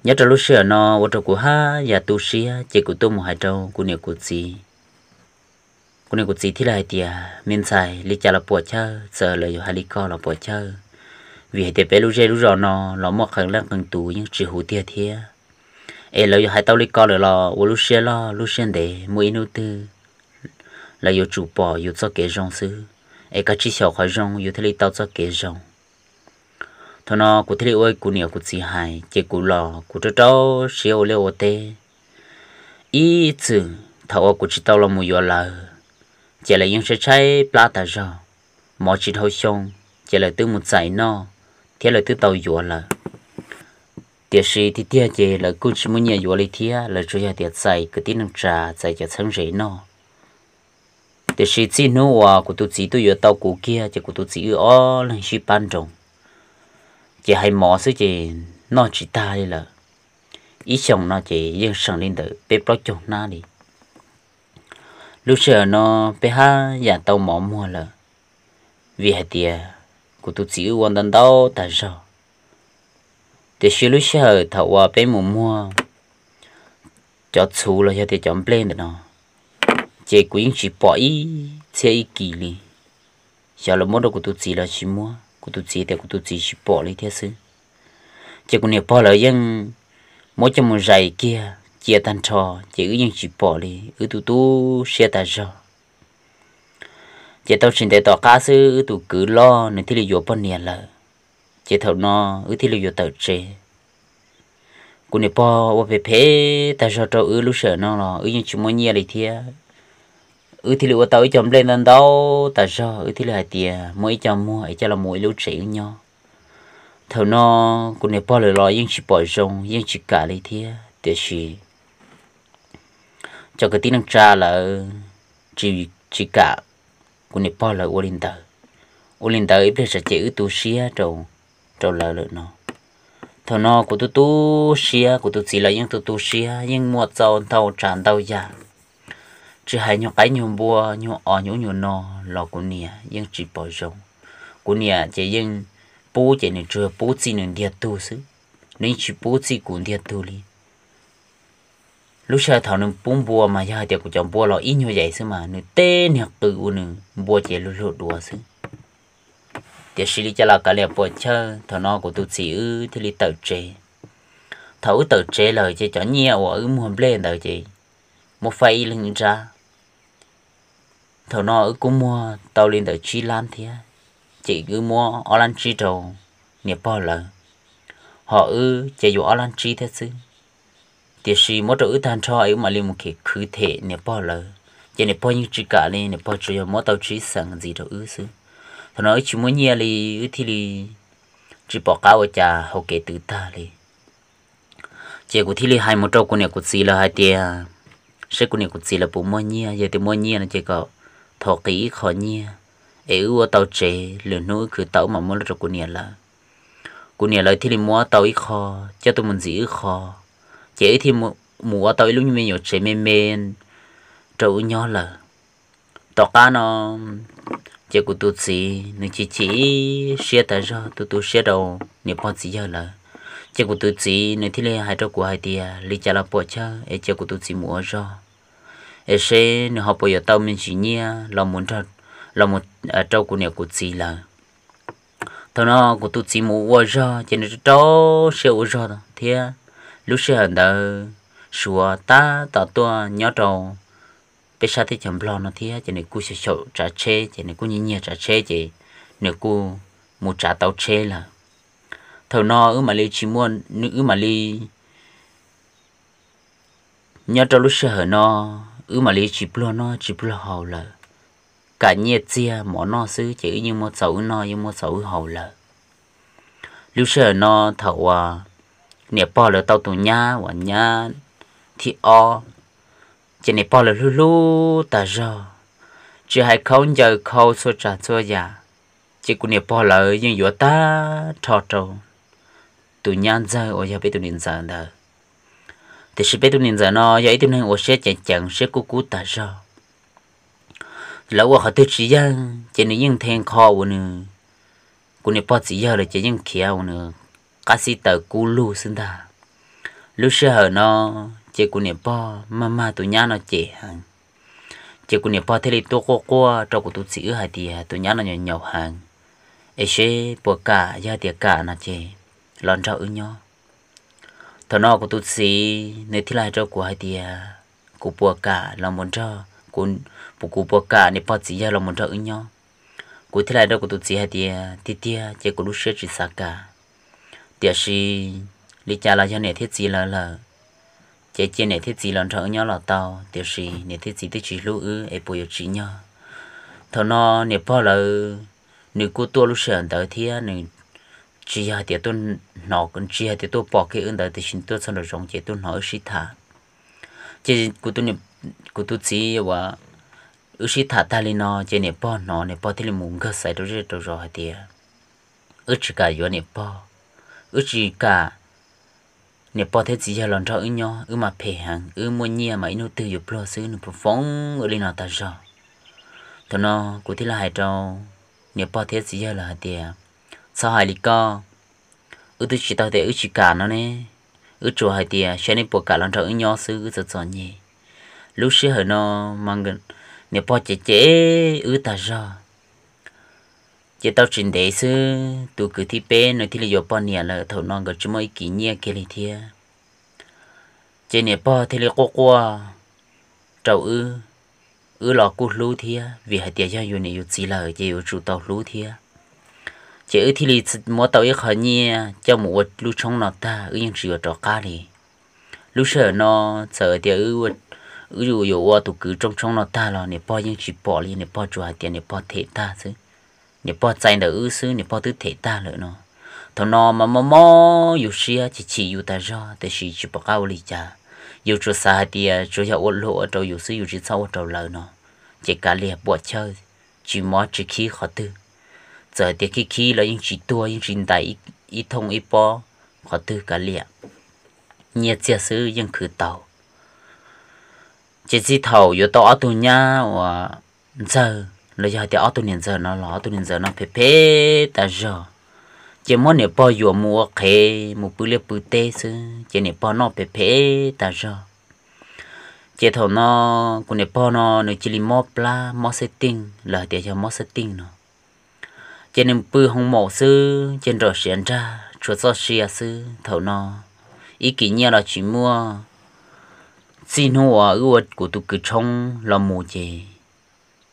Nyob rau lub sij hawm no ua rau kuv haj yam tu siab ces kuv tuaj mus hais rau kuv niam kuv txiv. Kuv niam kuv txiv thiaj li hais tias, me ntxhais, li cas los puam chawj, txawm lawv yuav hais li ko los puam chawj, vim hais tias peb lub zej lub zos no los muaj qee leej qee tus yeej tsis huv tiag thiab. Es lawv yuav hais tau li ko lawm los ua lub siab loj lub siab ntev, muaj ib hnub twg lawv yuav tsum pom yus txoj kev zoo xwb. Es kav tsij xyaum qhov zoo yus thiaj li tau txoj kev zoo. Thaum no kuv thiaj li ua kuv niam kuv txiv hais ces kuv los kuv rau rau siab ua liaj ua teb. Ib txwm thaum uas kuv tsis tau los mus yuav lawv, ces lawv yeej tshaib tshaib plab tas zog, mov tsis dhau xyoo, ces lawv twb mus txais noj thiab lawv twb tau yuav lawm. Tiam sis tiag tiag ces lawv kuj tsis muaj nyiaj yuav li thiab, lawv tsuas yog tias txais kwv tij neej tsa, txais cov txheeb ze noj. Tiam sis txij hnub uas kuv tus txiv tuaj yuav tau kuv kiag ces kuv tus txiv wb ob leeg sib pab nroos, ces hais mov xwb ces noj tsis tag li lawm. Ib xyoos no ces yeej seem li ntawm peb plaub caug hnab li. Lub sij hawm no peb haj yam tau mov muag lawm, vim hais tias kuv tus txiv wb ua ntau ntau tas zog. Tiam sis lub sij hawm thaum uas peb mus muag cov txhuv los yog tias cov nplej ntawm no, ces kuv yeej tsis pom ib txhiab ib kis li. Xyov lawv muab rau kuv tus txiv los tsis muab, kuv tus txiv tias kuv tus txiv tsis pom li thiab xwb. Ces kuv niam pog lawv yeej muab coj mus zais kiag cia tag nrho, ces wb yeej tsis pom li, wb tu tu siab tas zog. Ces tau tsis ntev tom qab xwb wb tus kwv loj nws thiaj li yuav poj niam lawm. Ces thaum no wb thiaj li yuav tawm tsev. Kuv niam pog ua phem phem tas zog rau wb, lub sij hawm no los wb yeej tsis muaj nyiaj li thiab. Wb thiaj li ua tau ib co nplej ntau ntau tas zog, wb thiaj li hais tias muab ib co muag es coj los mus ua ib lub tsev wb nyob. Thaum no kuv niam pog lawv los yeej tsis pom zoo, yeej tsis kam li thiab, tiam sis cov kwv tij neej tsa lawv tsis, tsis kam kuv niam pog lawv ua li ntawd. Ua li ntawd ib pliag tsam ces wb tu siab rau, rau lawv lawm no. Thaum no kuv tu tu siab, kuv tus txiv lawv yeej tu tu siab, yeej muaj txaus ntau tsav ntau yam. Tsis hais nyuag qaib nyuag npua, nyuag os nyuag ub nyuag no los kuv niam yeej tsis pom zoo. Kuv niam ces yeej pub ces nws tsuas pub txij nws ntiag tug xwb, nws yeej tsis pub txij kuv ntiag tug li. Lub sij hawm thaum nws pub npua mas yog hais tias kuv cov npua los ib nyuag yaim xwb mas nws teb niag qw ua nws npua ces luag luag duav xwb. Tiam sis li cas los kav liam puam chawj, thaum no kuv tus txiv wb thiaj li tawm tsev. Thaum wb tawm tsev lawm ces cov nyiaj uas wb muag nplej ntawd ces muab faib ib leeg ib nrab. Thaum no wb kuj muag tau li ntawm tsib lab thiab, ces wb muab ob lab tsib rau niam pog lawv, ho wb ces yuav ob lab tsib thiab xwb. Tiam sis muab rau wb tag nrho es wb mam li mus khem khwv them niam pog lawv, ces niam pog yeej tsis kam li, niam pog tsuas yog muab tau tsib xees ntxiv rau wb xwb. Thaum no wb tsis muaj nyiaj li, wb thiaj li tsis pom qab ua cas hauv kev twv tag li. Ces kuv thiaj li hais mus rau kuv niam kuv txiv lawv hais tias, seb kuv niam kuv txiv lawv puas muaj nyiaj, yog tias muaj nyiaj no ces kom thov qis ib qho nyiaj es wb ua tau tsev, lwm hnub wb khwv tau wb mam muab rau kuv niam lawv. Kuv niam lawv thiaj li muab tau ib qho coj tuaj mus ntxiv wb qho, ces wb thiaj mus ua tau ib lub nyuag me nyuam tsev me me rau wb nyob lawm. Tom qab no ces kuv tus txiv nws chim chim siab tas zog, tu tu siab rau niam pog txiv yawg lawv. Ces kuv tus txiv nws thiaj li hais rau kuv hais tias li cas los puam chawj es cia kuv tus txiv mus ua zog, es seb nws ho puas yuav tau me ntsis nyiaj los mus nrog, los mus rau kuv niam kuv txiv lawv. Thaum no kuv tus txiv mus ua zog ces nws rau siab ua zog thiab. Lub sij hawm ntawd Suav tab tom tuaj nyob rau peb sab teb chaws Nplog no thiab, ces nws kuj xyaum xyaum tsav tsheb, ces nws kuj nyiag nyiag tsav tsheb, ces nws kuj mus tsav tau tsheb lawm. Thaum no wb mam li tsis muaj, wb mam li nyob rau lub sij hawm no, wb mam li tsis pluag noj tsis pluag haus lawm, kam nyiaj txiag mov noj xwb ces wb yeej muaj txaus wb noj yeej muaj txaus wb haus lawm. Lub sij hawm no thaum uas niam pog lawv tau tus nyab uas nyab thib ob, ces niam pog lawv hlub hlub tas zog, tsis hais khaub ncaws khau txhua tsav txhua yam, ces kuv niam pog lawv yeej yuav tag nrho rau tus nyab ntxawg uas yog peb tus niam ntxawm ntawd. Tiam sis peb tus niam ntxawm no yog ib tug neeg uas siab ceev ceev siab kub kub tas zog. Lawv ua qhov twg tsis yeej ces nws yeej nthe nkho uas nws, kuv niam pog txiv yawg lawm ces yeej khiav uas nws qab xib taws kub lug xwb ntag. Lub sij hawm no ces kuv niam pog mag mag tus nyab no cem heev. Ces kuv niam pog thiaj li tuaj quaj quaj rau kuv tus txiv wb hais tias tus nyab no nyaum nyaum heev, es seb puas kam, yog tias kam no ces los nrog wb nyob. Thaum no kuv tus txiv nws thiaj li hais rau kuv hais tias kuv puas kam los mus nrog, kuv, kuv puas kam niam pog txiv yawg los mus nrog wb nyob. Kuv thiaj li hais rau kuv tus txiv hais tias tiag tiag ces kuv lub siab tsis xav kam, tiam sis li cas los yog niam thiab txiv lawv lawm, ces cia niam thiab txiv los nrog wb nyob los tau, tiam sis niam thiab txiv twb tsis hlub wb es puas yuav tsim nyog. Thaum no niam pog lawv nws kuj tuaj lub sij hawm ntawd thiab nws tsis yog hais tias tuaj hnov, tsis yog hais tias tuaj pom kiag wb ntawd, tiam sis tuaj txog nraum zoov ces tuaj hnov wb sib tham. Ces kuv tus txiv, wb sib tham tag li no ces niam pog hnov, niam pog thiaj li mus nkag xaiv rau zej rau zos hais tias wb tsis kam yuav niam pog, wb tsis kam niam pog thiab txiv yawg los nrog wb nyob, wb mas phem heev, wb muaj nyiaj mas ib hnub twg yuav pluag xwb, nws pheej foom wb li no tag zog. Thaum no kuv thiaj li hais rau niam pog thiab txiv yawg lawv hais tias txhob hais li koj, wb twb tsis tau tias wb tsis kam no ne, wb tsuas hais tias saib neb puas kam los nrog wb nyob xwb, wb txom txom nyem. Lub sij hawm no niam pog cem cem wb tag zog. Ces tau tsis ntev xwb tus kwv thib peb nws thiaj li yuav poj niam lawm, thaum no nkawd tsis muaj ib kis nyiaj kiag li thiab. Ces niam pog thiaj li quaj quaj rau wb, wb los kuj hlub thiab, vim hais tias yog yus niam yus txiv lawm ces yuav tsum tau hlub thiab. Ces wb thiaj li muab tau ib qho nyiaj coj mus ua lub tshoob no tag, wb yeej tsis yuav rov qab li. Lub sij hawm no txawm tias wb yuav ua tus kwv rooj tshoob no tag los niam pog yeej tsis pom li, niam pog tsuas hais tias niam pog them tag xwb, niam pog txais ntawm wb xwb, niam pog twb them tag lawm no. Thaum no mas mob mob yus siab, chim chim yus tas zog, tiam sis tsis pom qab ua li cas. Yus tsuas xav hais tias tsuas yog ua luag ua rau yus xwb, yus tsis txhob ua rau lawv no. Ces kav liam puam chawj, tsis mob tsis khib qhov twg. Txawm hais tias khib khib los yeej tsis tuag, yeej tsis ntais ib thooj ib pob qhov twg, kav liam, nyiaj txiag xwb yeej khwv tau. Ces txij thaum yuav tau ob tug nyab uas ntxawg los yog hais tias ob tug niam ntxawm no los ob tug niam ntxawm no phem phem tas zog. Ces muab niam pog yuam mus ua qhev mus pw liaj pw teb xwb, ces niam pog noj phem phem tas zog. Ces thaum no kuv niam pog no nws cia li mob plab mob xeb teej, lawv hais tias yog mob xeb teej no. Ces nws pw hoo maum xwb, ces nrom siav nrag tshuav txoj sia xwb. Thaum no ib kis nyiaj los tsis muaj. Txij hnub uas wb ua kuv tus kwv tshoob los mus ces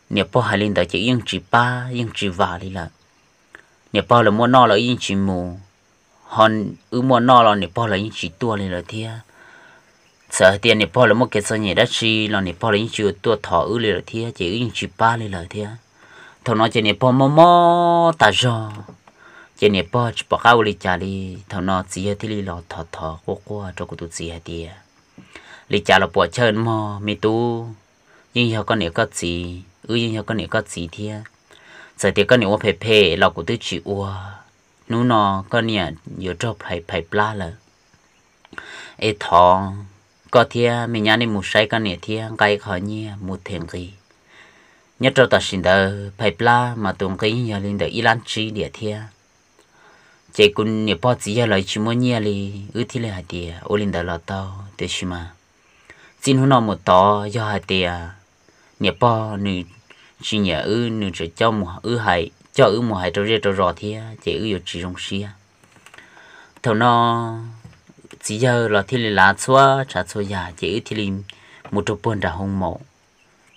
niam pog hais li ntawd ces wb yeej tsis pab yeej tsis vam li lawm. Niam pog lawv muaj noj los wb yeej tsis mus, ho wb muaj noj los niam pog lawv yeej tsis tuaj li lawm thiab. Txawm hais tias niam pog lawv muaj kev txom nyem dab tsi los niam pog lawv yeej tsis tuaj thov wb li lawm thiab, ces wb yeej tsis pab li lawm thiab. Thaum no ces niam pog mob mob tas zog, ces niam pog tsis pom qab ua li cas li. Thaum no txiv yawg thiaj li los thov thov quaj quaj rau kuv tus txiv hais tias, li cas los puam chawj mog me tub, yeej yog koj niam koj txiv, wb yeej yog koj niam koj txiv thiab. Txawm tias koj niam ua phem phem los kuv twb tsis ua. Hnub no koj niam yuav raug phais plab lawm, es thov koj thiab me nyab nej mus saib koj niam thiab nqa ib qho nyiaj mus them nqi. Nyob rau tam sim ntawd phais plab mas tus nqi yog li ntawm ib lab tsib diam thiab. Ces kuv niam pog txiv yawg los tsis muaj nyiaj li, wb thiaj li hais tias ua li ntawd los tau, tiam sis mas txij hnub no mus tod yog hais tias niam pog nws tsis nyiam wb, nws tseem coj wb mus hais rau zej rau zos thiab, ces wb yuav tsis zoo siab. Thaum no txiv yawg los thiaj li lav txhua tsav txhua yam, ces wb thiaj li mus rau puag nram hoo maum.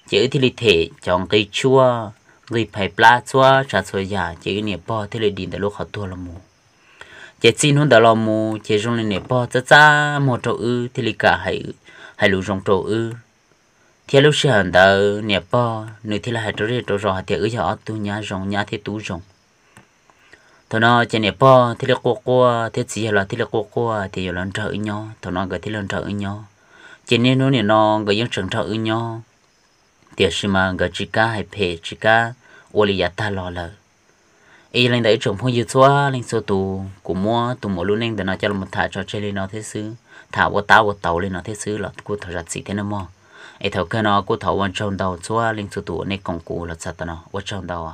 Ces wb thiaj li them cov nqi tshuaj, nqi phais plab txhua tsav txhua yam, ces wb niam pog thiaj li dim ntawm lub qhov tuag los mus. Ces txij hnub ntawd los mus ces zoo li niam pog txaj txaj muag rau wb, thiaj li kam hais lus zoo rau wb. Thiab lub sij hawm ntawd niam pog nws thiaj li hais rau zej rau zos hais tias wb yog ob tug nyab zoo, nyab thiab tub zoo. Thaum no ces niam pog thiaj li quaj quaj thiab txiv yawg los thiaj li quaj quaj tias yuav los nrog wb nyob. Thaum no nkawd thiaj li nrog wb nyob. Ces niaj hnub nim no nkawd yeej tseem nrog wb nyob, tiam sis mas nkawd tsis kam hais phem tsis kam ua li yav tag los lawm. Es yog li ntawd ib tsoom phooj ywg txhua leej txhua tus, kuv muab tus muam lub neej ntawm no coj los tham tso tseg li no thiab xwb, tham ua tab ua tau li no thiab xwb los kuj thov zam txim thiab nawb mog. Es thaum kawg no kuj thov ua tsaug ntau txhua leej txhua tus uas nej koom kuv los txog tam no, ua tsaug ntau.